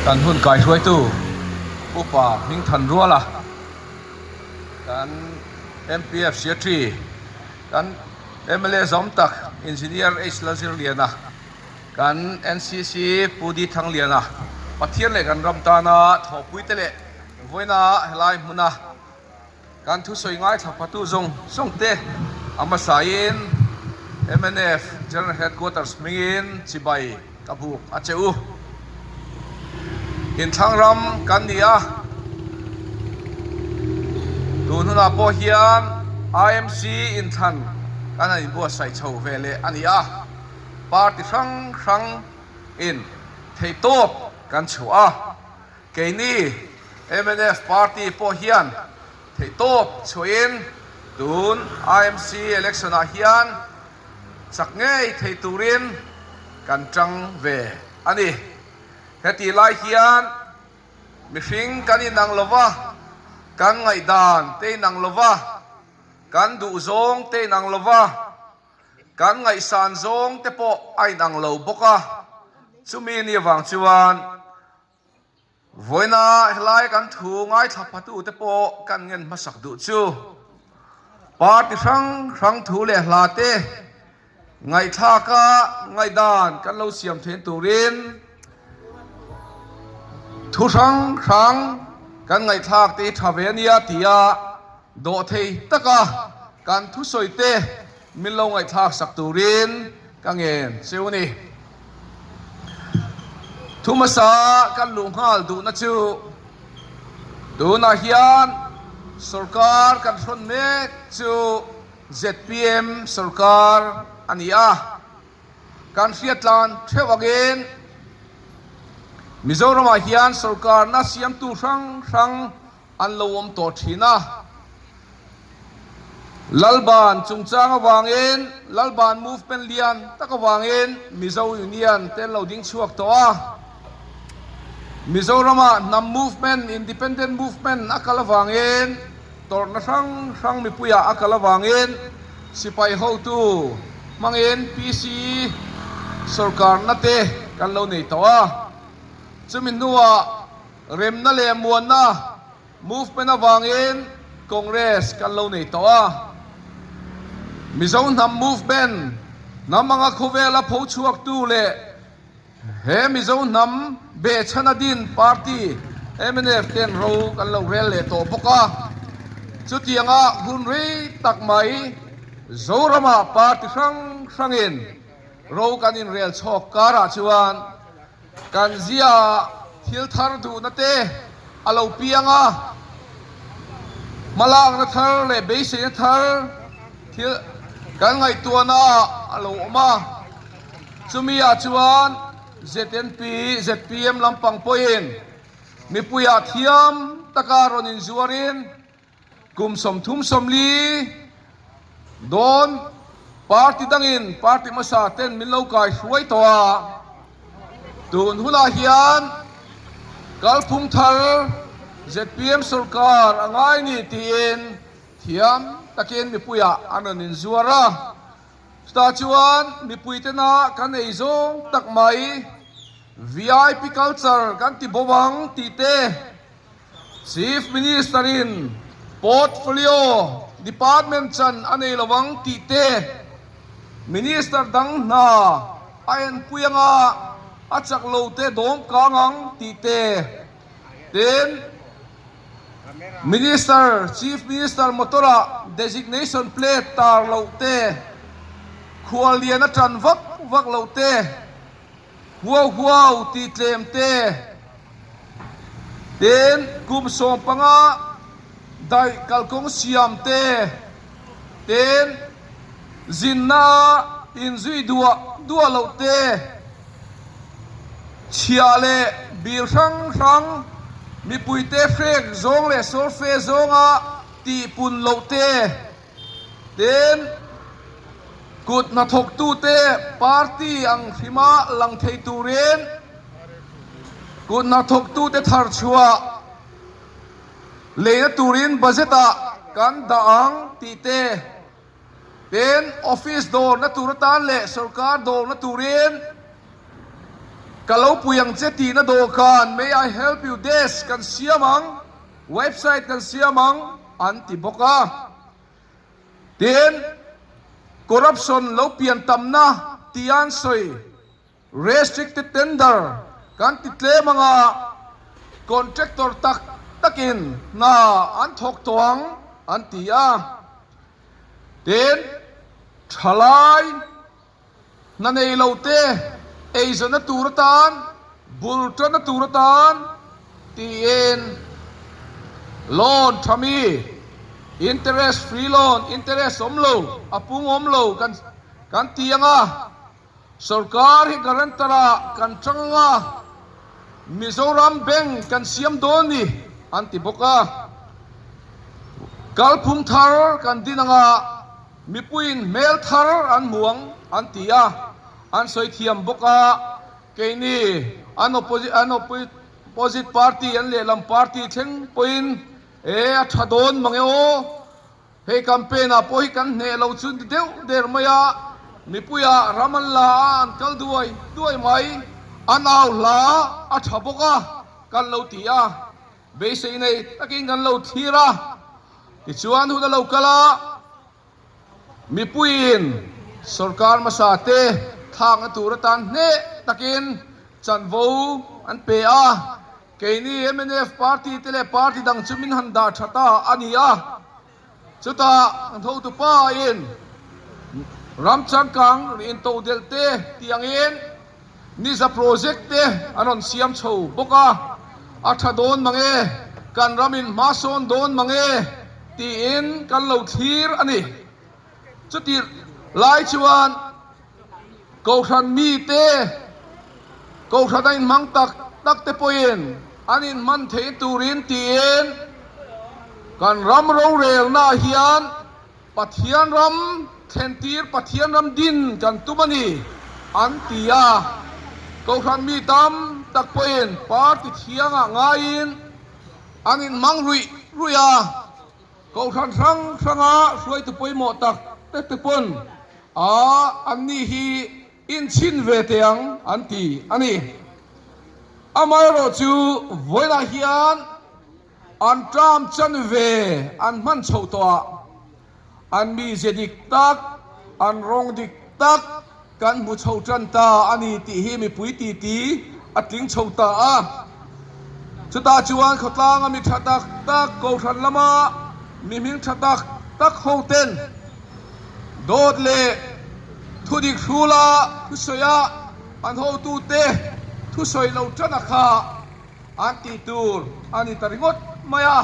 Kan hun kaihruaitu Upa Hmingthan Ruala, kan MPF Secretary, kan mla zawm tak Engineer H Lalzirliana, kan NCC Pu D Thangliana, Pathian leh kan ram tana thawhpuite leh vawiina helai hmuna Kan thusawi ngaithla patu zawng zawng te a hmasain mnf General Headquarters hmingin chibai ka buk a che u. Inthlang ram kan ni a, tun hunah pawh hian IMC inthlan kan han inbuatsaih chho ve leh a ni a, party hrang hrang in theihtawp kan chhuah a. Keini mnf party pawh hian theihtawp chhuahin tun IMC election ah hian chak ngei thei turin kan tang ve a ni. Hetih lai hian mihring kan inang lova, kan ngaihdan te inang lova, kan duhzawng te inang lova, kan ngaihsan zawng te pawh a inang lo bawk a, chumi ni avang chuan Vawiina helai kan thu ngaithla phatute pawh kan ngen hmasak duh chu party hrang hrang thu leh hla te ngaihthlaka ngaihdan kan lo siam thein turin thu hrang hrang kan ngaihthlak te hi tha ve a nia tia dawhthei taka kan thusawi te Min lo ngaihthlak sak turin ka ngen cheu ni. Thu hmasa kan luh nghal duhna chu tunah hian sorkar kan hrawn mek chu zpm sorkar a ni a, kan hriatlan theuh angin Mizoramah hian sorkarna siamtu hrang hrang an lo awm tawh thin a. Lalban chungchang avangin, Lalban movement lian tak avangin Mizo Union te an lo ding chhuak tawh a. Mizoramah hnam movement, independent movement a kal avangin, tawrhna hrang hrang mipuiah a kal avangin sipai hotu hmangin PC sorkarna te kan lo nei tawh a. Chumi hnuah Remna leh muanna movement avangin Congress kan lo nei tawh a. Mizo hnam movement hnam anga khawvela pho chhuaktu leh he Mizo hnam behchhana din party mnf ten ro kan lo rel leh tawh bawk a. Chutianga hun rei tak mai Zoramah party hrang hrangin ro kan inrel chhawk karah chuan Kan ziaah thil thar duhna te a lo piang a, hmalakna thar leh beiseina thar thil kan ngaihtuahna ah a lo awm a. Chumi ah chuan ZNP, zpm lampang pawhin mipuiah thiam taka rawn inzuarin, Kum 30 40 dawn party dangin party hmasa ten min lo kai hruai tawh a, tun hunah hian kalphung thar zpm sorkar a ngai ni tiin thiam takin mipuiah an rawn inzuar a, chutah chuan mipui tena kan ei zawng tak mai vip culture kan ti bo ang tih te, Chief Minister in Portfolio Department chan a nei lo ang tih te, Minister dang hna a enpui anga a chak lo te dawm kang ang tih te, tin Minister, Chief Minister motor ah designation plate tar loh te, khuallian a tan vak vak loh te, Huau huau tih tlem te, tin kum 15 daih kalkawng siam te, tin zinna inzui duah duah loh te, chhiah leh bil hrang hrang mipuite hrek zawng leh sawrfe zawnga tihpun loh te, Tin, kut hnathawktute party ang hrima lang thei turin kut hnathawktute thar chhuah leina turin budget-ah kan dah ang tih te, tin, office dawrna tur atan leh sorkar dawrna turin. Ka lo pui ang che tihna dawhkan May I help you desk kan siam ang, website kan siam ang an ti bawk a. Tin, corruption lo pian tamna tih an sawi. Restricted tender kan ti tlem anga contractor tak takin hna an thawk tawh ang an ti a. Tin, thalai hna nei lo te eizawnna tur atan, bul tanna tur atan tiin loan tha mi, interest free loan, interest awm lo, a pung awm lo kan ti anga. Sorkar hi guarantor ah kan tang anga, Mizoram Bank kan siam dawn ni an ti bawk a. Kalphung thar kan din anga mipuiin hmel thar an hmu ang an ti a, an sawi thiam bawk a. Keini an opposite party an lehlam party thleng pawhin e a tha dawn mange aw. Hei campaign ah pawh hi kan hneh lo chu ni deuh der mai a, mipui ah ram an la a an kal duai duai mai, an au hla a tha bawk a kan lo ti a, beisei nei takin kan lo thlir a, tichuan hun a lo kal a, mipuiin sorkar hmasa te thlakna tur atan hneh takin chanvo an pe a. Keini mnf party te leh party dang chu min han dah tha ta a ni a, chutah an hotupa in ram changkang in todelh te tih angin Niza project te an rawn siam chho bawk a, a tha dawn mang e, kan ram in hma sawn dawn mang e tiin kan lo thlir a ni. Chutih lai chuan Kohhran mite, Kohhran a inhmang tak tak te pawhin an inhman theih turin tiin kan ram rorelnaah hian Pathian ram thlentir, Pathian ram din kan tum a ni an ti a. Kohhran mi tam tak pawhin party thiangah ngaiin an inhmang ruih ruih a. Kohhran hrang hranga hruaitu pawimawh tak tak te pawn a anni hi inchhin ve teh ang an ti a ni. Amaherawh chu vawiinah hian an term chanve an hman chhoh tawh a, an mizia dik tak, an rawng dik tak kan hmu chho tan ta a ni tih hi mipui titi a tling chho ta a. Chutah chuan khawtlanga mi tha tak tak, kohhran lama mi hming tha tak tak ho ten dawt leh thudik hrula thusawi an hotute thusawi lo tan a kha an tih tur a ni ta ringawt mai a.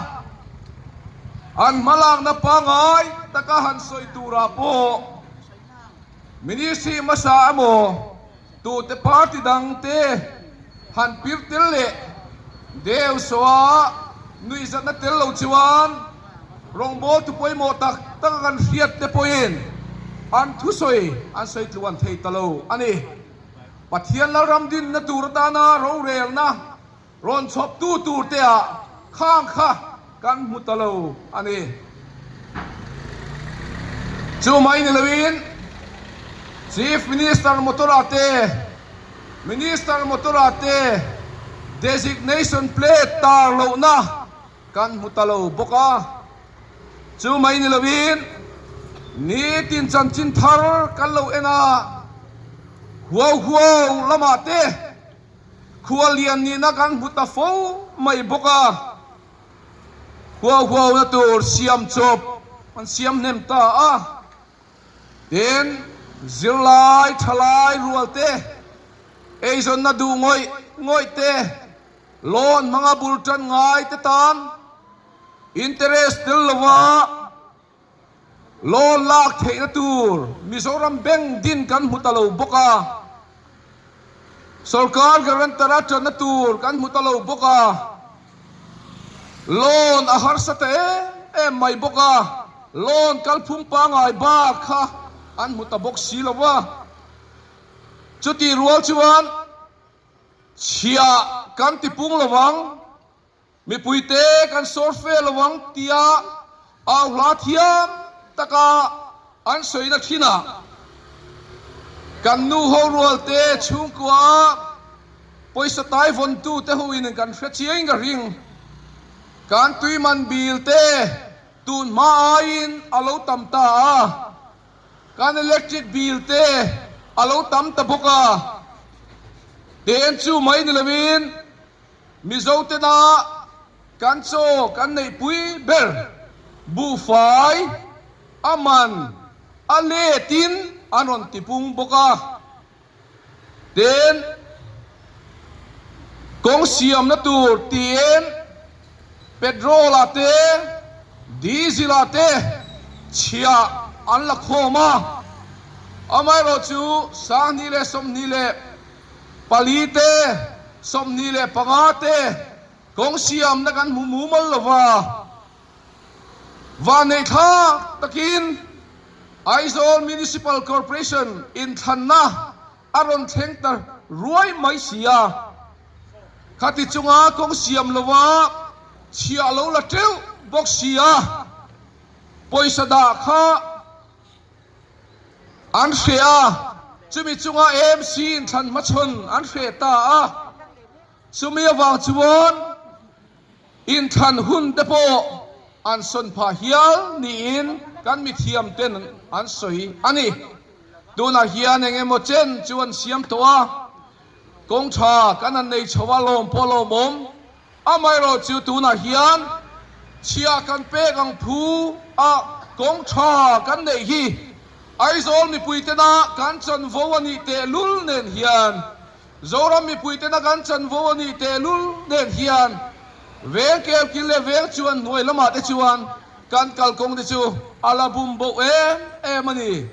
An hmalakna pangngai taka han sawi turah pawh Ministry hmasa emaw tute party dang te han pir tel leh deu saw a nuihzatna tel lo chuan rawngbawltu pawimawh tak tak a kan hriat te pawhin an thusawi an sawi tluan thei ta lo a ni. Pathian Lalram dinna tur atana rorelna Rawn chhawptu tur te ah khang kha kan hmu ta lo a ni. Chu mai ni loin Chief Minister motor ah te, Minister motor ah te designation plate tar lohna kan hmu ta lo bawk a. Chu mai ni loin nitin chanchin thar kan lo en a, huau huau lamah te, Khua lian nihna kan hmu ta fo mai bawk a, khua huauna tur siam chawp an siam hnem ta a, tin zirlai thalai rual te, eizawnna duh ngawih ngawih te, loan hmanga bul tan ngai te tan interest tel lova Loan lak theihna tur Mizoram Bank din kan hmu ta lo bawk a, sorkar guarantor a tanna tur kan hmu ta lo bawk a, loan a harsa ta em em mai bawk a, loan kalphung pangngai bak kha an hmu ta bawk si lo va. Chutih rual chuan chhia kan tipung lo vang. Mipuite kan sawr fe lo ang tia au hla thiam taka an sawina thinah kan nu ho rualte chhungkua. Pawisa tai vawntu te ho in kan hre chiang ka ring. Kan tui man bil te tun hma aiin a lo tam ta a, kan electric bill te a lo tam ta bawk a. Ten chu mai ni lovin Mizo tena kan chaw kan neihpui ber buhfai a man a letin an rawn tipung bawk a. Tin, kawng siamna tur tiin petrol ah te, diesel ah te chhia an la khawm a, amaherawh chu 2024 te, 25 te kawng siamna kan hmu mumal lo va. Vanneihthlak takin Aizawl Municipal Corporation inthlanna a rawn thleng ta ruai mai si a, khati chunga kawng siam lova chhiah lo la teuh bawk si a, pawisa dah kha an hreh a, chumi chunga AMC inthlan hmachhawn an hreh ta a, chumi avang chuan Inthlan hun te pawh an sawn phah hial niin kan mithiam ten an sawi a ni. Tunah hian eng emaw chen chu an siam tawh a, kawng tha kan han nei chho a lawm pawh lawmawm. Amaherawh chu tunah hian chhia kan pek ang phu a kawng tha kan neih hi Aizawl mipui tena kan chanvo a nih tehlul nen hian Zoram mipuitena kan chanvo a nih tehlul nen hian veng kelkil leh veng chuan hnuai lamah te chuan kan kalkawng te chu a la bum boh em em a ni.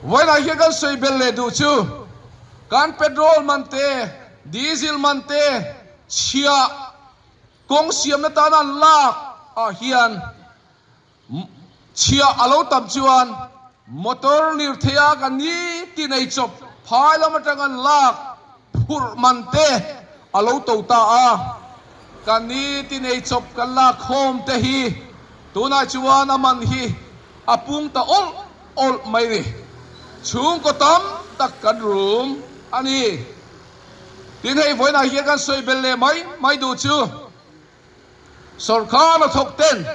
Vawiinah hian kan sawi belh leh duh chu kan petrol man te, diesel man te chhia kawng siamna tana an lak ah hian Chhiah a lo tam chuan motor lirtheia kan ni ti nei chawp phai lam atang an lak phurh man te a lo to ta a, kan ni ti nei chawp kan lak khawm te hi tunah chuan a man hi a pung ta awlh awlh mai ni. Chhungkaw tam tak kan rum a ni. Tin hei vawiinah hian kan sawi belh leh mai mai duh chu. Sorkar a thawk ten,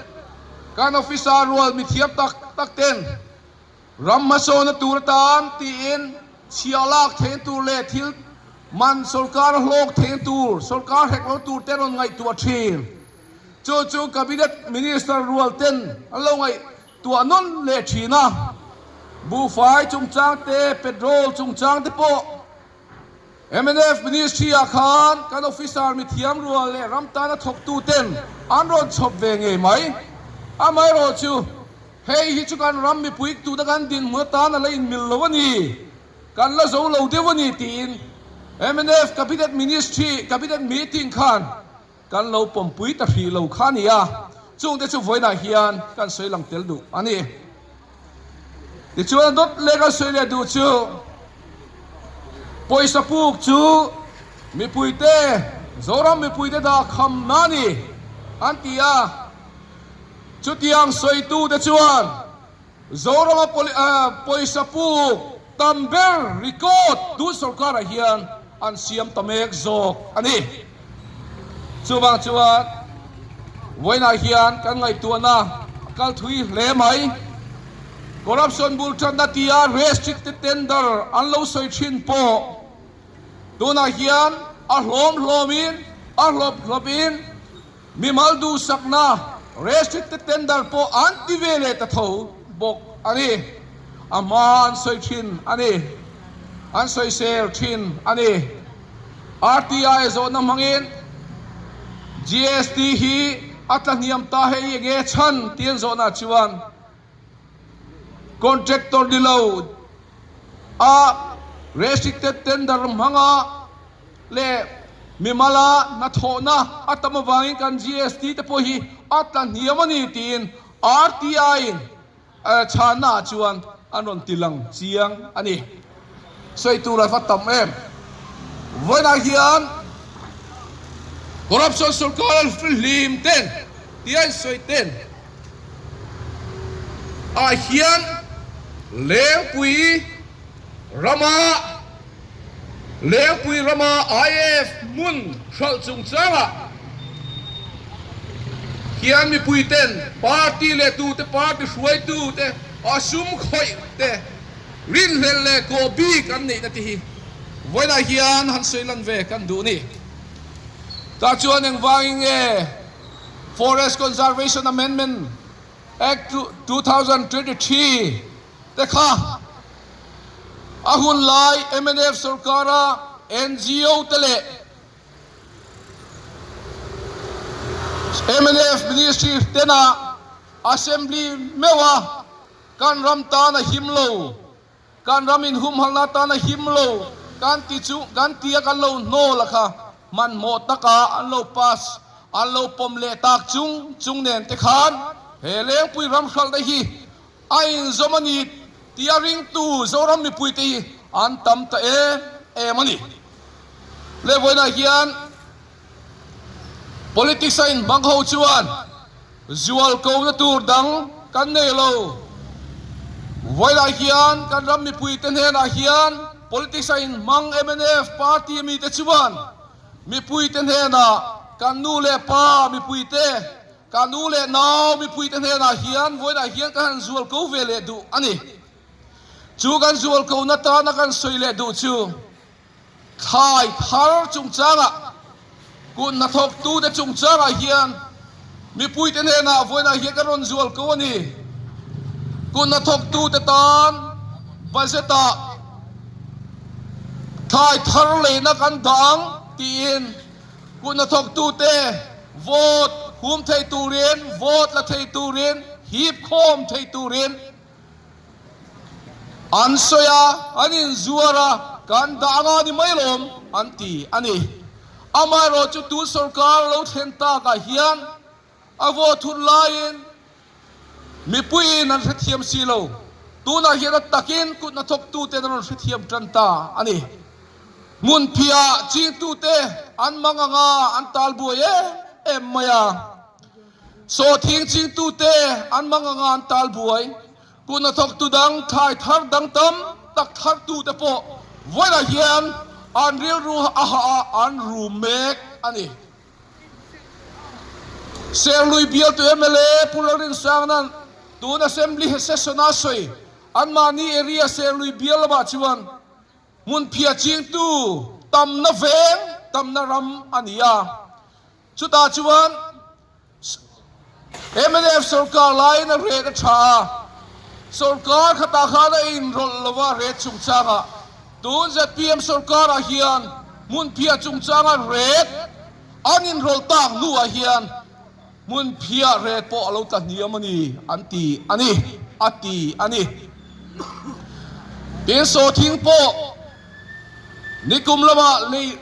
kan officer rual mithiam tak tak ten ram hmasawna tur atan tiin chhia lak theng tur leh thil man sorkar a hlawk theng tur, sorkar hrek lo tur te rawn ngaihtuah thin. Chu chu Cabinet Minister rual ten an lo ngaihtuah nawn leh thin a, buhfai chungchang te, petrol chungchang te pawh Mnf Ministry ah khan kan officer mithiam rual leh ram tana thawktu ten an rawn chhawp ve ngei mai. Amaherawh chu hei hi chu kan ram mipui tuna kan dinhmun atan a la inmil lo a ni, kan la zo lo deuh a ni tiin mnf Cabinet Ministry Cabinet Meeting khan Kan lo pawmpui ta hrih lo kha a ni a, chungte chu vawiinah hian kan sawi lang tel duh a ni. Tichuan a dawt leh kan sawi leh duh chu pawisa puk chu mipuite, Zoram mipuite dah khamna a ni an ti a, chutiang sawitute chuan Zorama pawisa puk tam ber record tun sorkarah hian an siam ta mek zawk a ni. Chuvang chuan vawiinah hian kan ngaihtuahna a kal thui hle mai. Corruption bul tanna tia restricted tender an lo sawi thin pawh tunah hian a hlawm hlawmin a hlawp hlawpin Mimal duhsakna restricted tender pawh an ti ve leh ta tho bawk a ni. A hma an sawi thin a ni. An sawisel thin a ni. RTI zawhna hmangin GST hi a tlahniam ta hei enge chhan tih an zawhna chuan contractor ni lo a restricted tender hmanga leh mimala hnathawhna a tam avangin kan GST te pawh hi a tla hniam a ni tiin RTI in chhanna ah chuan an rawn ti lang chiang a ni. Sawi tur a va tam em. Vawiinah hian corruption sorkar a hlim ten tia in sawi ten ah hian Lengpui rama. Lengpui rama IAF hmun hralh chungchangah hian mipuiten party leh tute party hruaitute a sum khawih te rinhlelh leh kawh bik an neihna te hi vawiinah hian han sawi lan ve kan duh ni. Tah chuan engvangin nge Forest Conservation Amendment Act 2023 te kha a hun lai mnf sorkara NGO te leh mnf ministry tena Assembly meuha kan ram tan a him lo, kan ram inhumhalna tan a him lo kan ti chu kan tia kan lo hnawl a kha hmanhmawh taka an lo pass an lo pawm leh tak chung chung nen te khan he Lengpui ram hralhna hi A inzawm a ni tih a ringtu Zoram mipuite hi an tam ta em em a ni. Leh vawiinah hian politics a inhmang ho chuan zual kohna tur dang kan nei lo. Vawiinah hian kan ram mipuite hnenah hian politics a inhmang mnf party mite chuan mipuite hnenah kan nu leh pa mipuite Ka nu leh nau mipuite hnenah hian vawiinah hian ka han zual ko ve leh duh a ni. Chu kan zual kona tana kan sawi leh duh chu thlai thar chungchangah, kut hnathawktute chungchangah hian mipuite hnenah vawiinah hian kan rawn zual ko a ni. Kut hnathawktute tan budget-ah thlai thar leina kan dah ang tiin Kut hnathawktute vote hum thei turin, vote la thei turin, hip khawm thei turin an sawi a, an inzuar a, kan dah anga ni mai lawm an ti a ni. Amaherawhchu tun sorkar lo thlen takah hian A vaw thut laiin mipuiin an hrethiam si lo. Tunah hian a takin kut hnathawktuten an rawn hrethiam tan ta a ni. Hmunphiah chingtute an mang anga an tal buai em em mai a. Sawhthing chingtute an mang anga an tal buai. Kut hnathawktu dang thlai thar dang tam tak thartute pawh vawilah hian an rilru a hah a, an rum mek a ni. Serlui bialtu mla Pu Lalrinsangna'n tun Assembly session-a sawi anmahni area Serlui bial lamah chuan hmunphiah chingtu tamna veng tamna ram a ni a, chutah chuan Mnf sorkar laiin a ret a tha a, sorkar khatah khan a inrawlh lo a ret chungchangah. Tun zpm sorkarah hian hmunphiah chungchanga ret an inrawlh tak hnuah hian hmunphiah ret pawh a lo tla hniam a ni an ti a ni, a ti a ni. Tin, sawthing pawh nikum lamah lei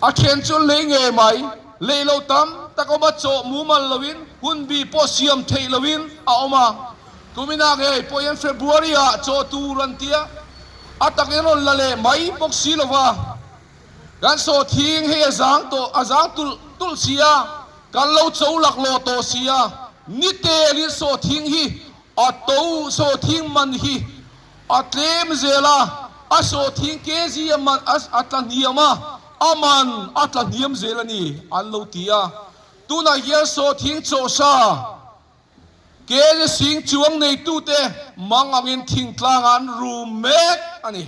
A then chu lei ngei mai, lei lo tam tak awm a, chaw mumal loin, hunbi pawh siam theih loin a awm a. Kumina ngei pawh hian February ah chaw tur an tia, a takin rawn la leh mai bawk si lo va. Kan sawhthing hei a zang tawh, a zang tulh tulh si a, kan lo cho laklawh tawh si a, ni telin sawhthing hi a to, sawhthing man hi A tlem zel a, a sawhthing kg a man a tla hniam a, a man a tla hniam zel a ni, an lo ti a. Tunah hian sawhthing chawhsa kg sing chuang neitute mang angin thingtlangah an rum mek a ni.